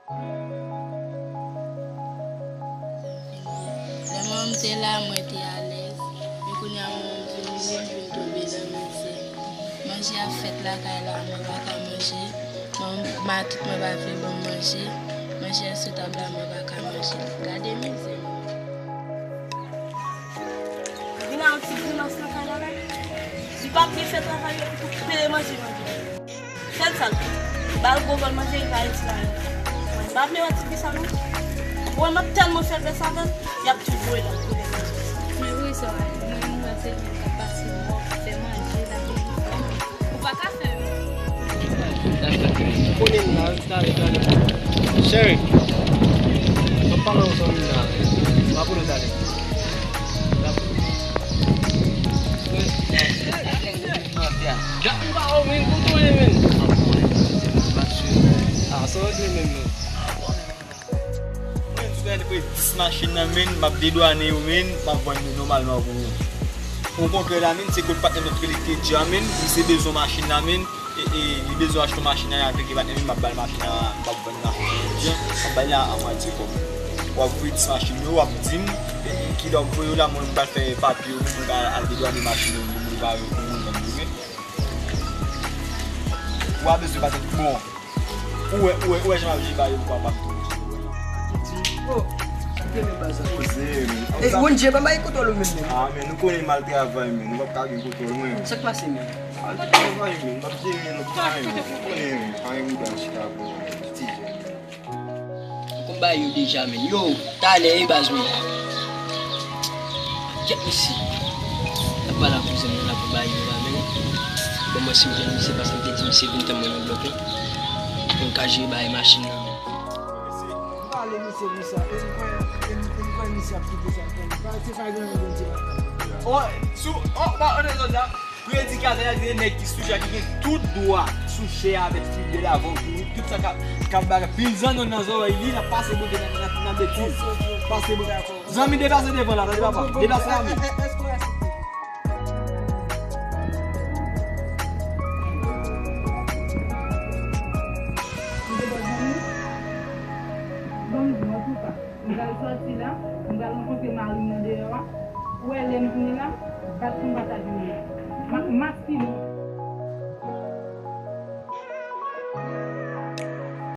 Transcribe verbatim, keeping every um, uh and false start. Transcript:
Lè manman m te la, mwen te alèz. Men kounye a, manman m vini, m vin tonbe nan mizè. Manje ap fèt lakay la, mwen pa ka manje. Manman, matant mwen pa vle ban m manje. Manje sou tab la, mwen pa ka manje. Gade mizè. Vin a yon ti grimas nan kay la la. Li pa vle fè travay yo pou peye manje manje. Sèl sa l fè. Ba l gwo vòl manje, li pa retire anyen. Mwen pa vle wè ti fi sa non. Mwen m ap tèlman fè l fè sa avè l, y ap tou voye l al kote. Men wi, sè a, mwen, mwen se mwen k ap pase mò, fè manje, lave koupa. Ou pa ka fè menm. Konnen m la, talè, talè. Cheri, m ap pale yon zanmi m la. M ap rele w talè. Dja m pa wè w, men kote w ye, men? Ah, sa w regle menm, men. Mwen di gade pre dis machin nan, men m ap dedwane yo, men m ap vann yo nòmalman pou ou. Okontrè la, men se kot patnè m nan t rele Kedja, men misye bezwen machin nan, men e, e, li bezwen achte yon machin nan, y ap peye patnè m, m ap ba l machin nan, m ap vann machin nan, m ap ba l la a mwatye kòb. W ap voye dis machin yo, w ap di m, e, e, kilè w ap voye yo la, mwen m pral fè papye yo, mwen ka al dedwane machin yo, pou moun pa yo, pou moun vann yo, wi. Ou pa bezwen patnè, bon. Ou wè, ou wè, ou wè jan m ap jere bagay yo, papa m tou. Kiti, oh, kite men baz la. Poze, men. E, Bondye, pa bay kontwòl ou menm, men. Ah, men nou konnen m al travay, men. Nou p ap ka gen kontwòl, mwen. Sa k pase, men? Al travay, men. M ap jere lòt bagay, men. Ou konnen, men. Pa gen moun k al chita pou ti jèn, men. Ou konn bagay yo deja, men. Yo, talè, e baz mwen la. Kèt mesye. N ap pale ak kouzen mwen la pou bagay yo la, men. Bon, mwen, si m jwenn misye, paske m te di misye vin tann mwen nan blòk la. Pou m ka jere bagay machin nan, men. M pale misye konsa, e m kwè, e m, e m kwè misye ap kite sa fè. Paske pa gen anyen Bondye pa ka fè. Oh, sou, oh, ba, oh, oh, oh, oh. Predikatè a di nèg ki sou chè, ki gen tout dwa sou chè a avèk fidèl avè w tou, wi. Tout sa k ap, k ap bagay. Pil zanno nan zòrèy li, l ap pase boutèy nan, nan, nan betiz. Pase boutèy. Zanmi, deplase devan la, tande papa. Deplase la, men. Ban m di w, antouka, m pral sòti la, m pral rankontre mari m nan deyò a. Ou wè, lè m tounen la, bat pou m pa ta jwenn li. M ap maspile.